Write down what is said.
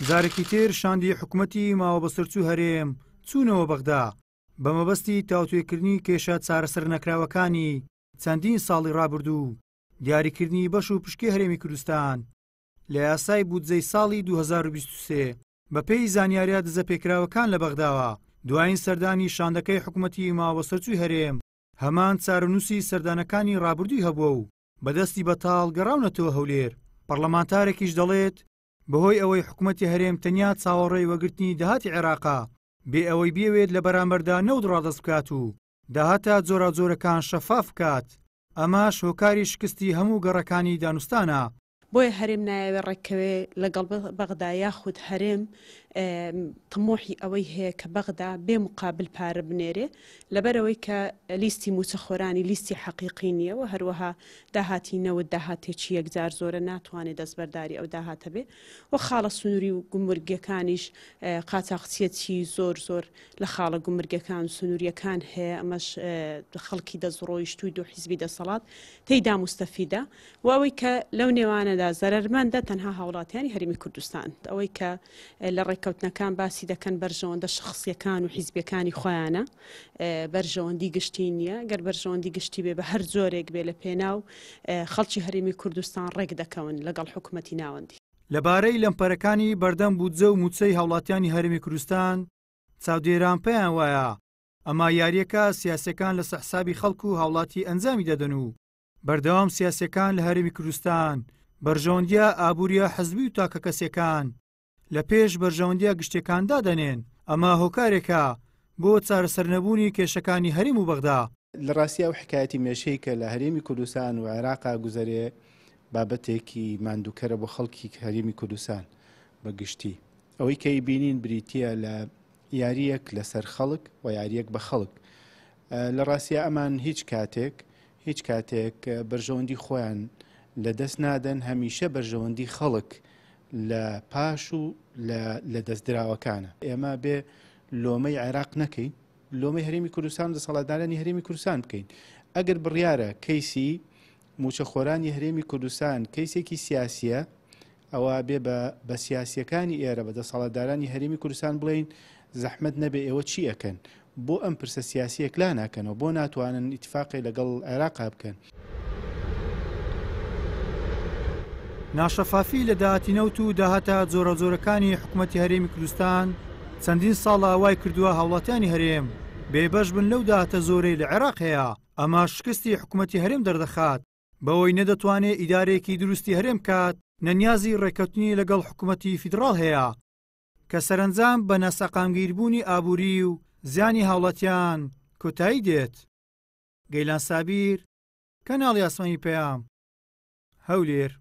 جارێکی تر شاندی حکومەتی ماوەبەسەرچوو هەرێم چوونەوە بەغدا بە مەبەستی تاوتوێکردنی کێشە چارەسەرنەکراوەکانی چەندین ساڵی ڕابردوو و دیاریکردنی بەش و پشکی هەرێمی کوردستان لە یاسای بودجەی ساڵی 2023. بەپێی زانیارییە دزەپێکراوەکان لە بەغداوە، دوایین سەردانی شاندەکەی حکومەتی ماوەبەسەرچووی هەرێم هەمان چارەنووسی سەردانەکانی ڕابردووی هەبووە و بەدەستی بەتاڵ گەڕاونەتەوە هەولێر. پەڕلەمانتارێکیش دەڵێت، بەهۆی ئەوەی حکومەتی هەرێم تەنیا چاوەڕێی وەگرتنی داهاتی عێراقە بێ ئەوەی بیەوێت لە بەرامبەردا نەوت ڕادەست بکات و داهاتە جۆراوجۆرەکان شەفاف بکات، ئەمەش هۆکاری شکستی هەموو گەڕەکانی دانوستانە. بۆیە هەرێم نایەوێ ڕێککەوێ لەگەڵ بەغدا یاخود هەرێم تموحی ئەوەی هەیە کە بەغدا بێ مقابل پارە بنێرێ لەبەرئەوەی کە لیستی موچەخۆرانی لیستی حەقیقی نییە و هەروەها داهاتی نەوت داهاتێکی یەکجار زۆرە ناتوانێ دەستبەرداری ئەو داهاتە بێ و خاڵە سنووری و گومرگیەکانیش قاچاخچیەتی زۆر زۆر لە خاڵە گومرگەکان و سنووریەکان هەیە ئەمەش خەڵکی دەستڕۆیشتووی دوو حیزبی دەسەڵات تێیدا موستەفیدە و ئەوەی کە لەو نێوانەدا زەرەرمەندە تەنها هاوڵاتیانی هەرێمی کوردستان ئەوەی کە لە ڕێککەوتنەکان باسی دەکەن بەرژەوەندە شخصیەکان و حیزبیەکانی خۆیانە بەرژەوەندی گشتی نییە گەر بەرژەوەندی گشتی بێ بە هەر جۆرێک بێ لە پێناو خەڵکی هەرێمی کوردستان ڕێک دەکەون لەگەڵ حکوومەتی ناوەندی. لەبارەی لەمپەرەکانی بەردەم بودجە و مووچەی هاوڵاتیانی هەرێمی کوردستان، چاودێران پێیان وایە ئەمە یارییەکە سیاسیەکان لەسەر حسابی خەڵک و هاوڵاتی ئەنجامی دەدەن و بەردەوام سیاسیەکان لە هەرێمی کوردستان بەرژەوەندیە ئابووریە حزبی و تاکەکەسیەکان لە پێش بەرژەوەندیە گشتیەکان دادەنێن، ئەمە هۆکارێکە بۆ چارەسەرنەبوونی کێشەکانی هەرێم و بەغدا. لە ڕاستیا ئەو حیکایەتی مێشەی کە لە هەرێمی کوردستان و عێراقا گوزەرێ بابەتێکی ماندووکەرە بۆ خەڵکی هەرێمی کوردستان بە گشتی. ئەوەی کە ئەیبینین بریتییە لە یارییەک لەسەر خەڵک و یارییەک بە خەڵک. لە ڕاستیا ئەمان هیچ کاتێک هیچ کاتێک بەرژەوەندی خۆیان لە دەست نادەن، هەمیشە بەرژەوەندی خەڵک لە پاش و لە لەدەستدراوەکانە. ئێمە بێ لۆمەی عێراق نەکەین، لۆمەی هەرێمی کوردستان و دەسەڵاتدارانی هەرێمی کوردستان بکەین. ئەگەر بڕیارە کەیسی مووچەخۆرانی هەرێمی کوردستان کەیسێکی سیاسییە، ئەوا بێ بە بە سیاسییەکانی ئێرە، بە دەسەڵاتدارانی هەرێمی کوردستان بڵێین زەحمەت نەبێ ئێوە چی ئەکەن؟ بۆ ئەم پرسە سیاسیە یەکلا ناکەنەوە؟ بۆ ناتوانن ئیتفاقێ لەگەڵ عێراقا بکەن؟ ناشەفافی لە داهاتی نەوت و داهاتە جۆراوجۆرەکانی حکومەتی هەرێمی کوردستان چەندین ساڵە وای کردووە هاوڵاتیانی هەرێم بێبەش بن لەو داهاتە زۆرەی لە عێراق هەیە، ئەمەش شکستی حکومەتی هەرێم دەردەخات بەوەی نە دەتوانێ ئیدارەیەکی دروستی هەرێم بکات نە نیازی ڕێککەوتنی لەگەڵ حکومەتی فیدڕاڵ هەیە کە سەرەنجام بە ناسەقامگیربوونی ئابووری و زیانی هاوڵاتیان کۆتایی دێت. گەیلان سابیر، کەناڵی ئاسمانی پەیام، هەولێر.